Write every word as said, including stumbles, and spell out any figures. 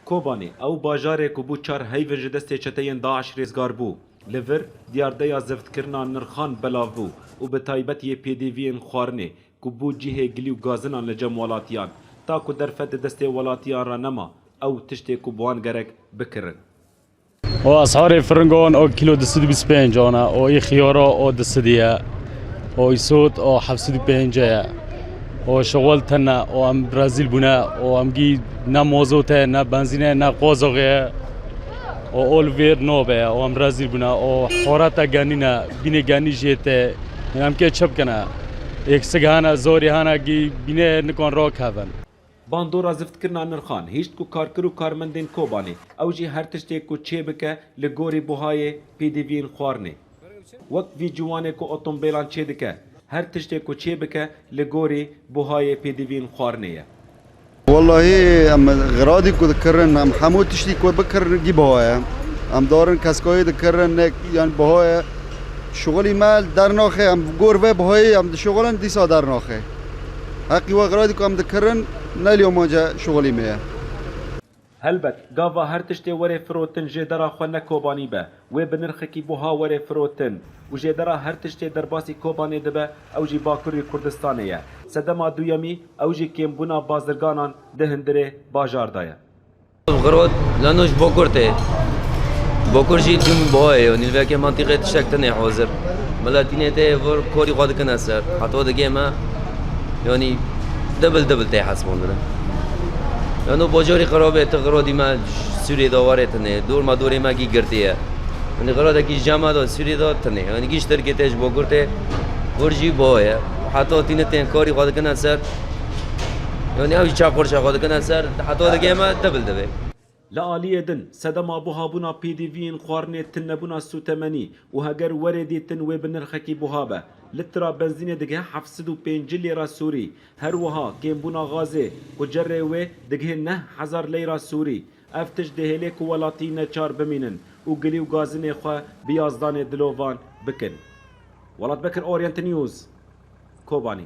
Kobanê, ew bajarê ku bû çar heyvin ji destê çeteyên DAIŞ rêzgar bû. Li vir, diyardeya ziftkirina nirxan belav bû û bi taybet yê pêdiviyên xwarinê ku bû cihê gilî û gazinan li cem welatiyan, ta ku derfet di destê welatiyan re nema, ew tiştê ku bi wan gerek bikirin. O esharê firingon o kîlo du sed û bîst û pênc ana, o î xiyara o du sed ye, o îsot o heft sed û pênc ye. O şixul tene, o em rezîl bûne, o em gî ne mozot e, ne benzîn e, ne qozox e. O ol vêr nobe, o em rezîl bûne, o horata genî ne, bînê genî jê te. Em kê çi bikene? Êksik hene, zorî hene, gî bînê nikon rakevin. Bandora ziftkirina nirxan hişt ku karkir û karmendên Kobanê, ew jî her tiştê ku çêbike li gorî buhayê pêdiviyên xwarinê. Wek vî ciwanê ku otombêlan çêdike, her tiştê ku çêbike li gorî buhayê pêdiviyên xwarinê ye. Wellahî em xiradî ku dikirin, em hemû tiştî ku bikirin gî buha ye. Em darin keskayê dikirin, ne, yani buha ye. Şixulî me dernaxe, em gor ve buhayê em dişixulin dîsa dernaxe. Heqî we xiradî ku em dikirin, ne lê amace şixulî me ye. Helbet, gava her tiştê were firotin jêdera xwe ne Kobanî be, wê bi nirxekî buha were firotin û jêdera her tiştê derbasî Kobanê dibe, ew jî Bakurê Kurdistanê ye. Sedema duyemî, ew jî kêmbûna bazirganan di hundirê bajar de ye. Xirot, lano ji Bokur tê. Bokur jî dûm buha ye, yanî li veke mantîqê tiştek tune hazir. Miletînê tê vir korî xwe dikine ser. Heta digê me, yanî dibil dibil tê hesibandine. Yanî bajarî xirab e, ti xirodî me Sûriyê de warê tune. Dor me dorê me gî girtî ye. Yanî xirodekî ji cem me de Sûriyê de tune. Yanî gîş Tirkê tê ji Bokur tê, vir jî buha ye. Heta tîne tên korî xwe dikine ser. Yanî ew jî çaxurşa xwe dikine ser, heta digê me dibil dibe. Li aliyê din, sedema buhabûna pêdiviyên xwarinê tunebûna sûtemenî û heger were dîtin wê bi nirxekî buha be. Litra benzînê digihe heft sed û pêncî lîra sûrî. Her wiha kêmbûna gazê ku cerê wê digihe neh hezar lîra sûrî. Ev tişt dihêlê ku welatî neçar bimînin û gilî û gazinê xwe bi yazdanê dilovan bikin. Welat Bekir, Orient News, Kobanî.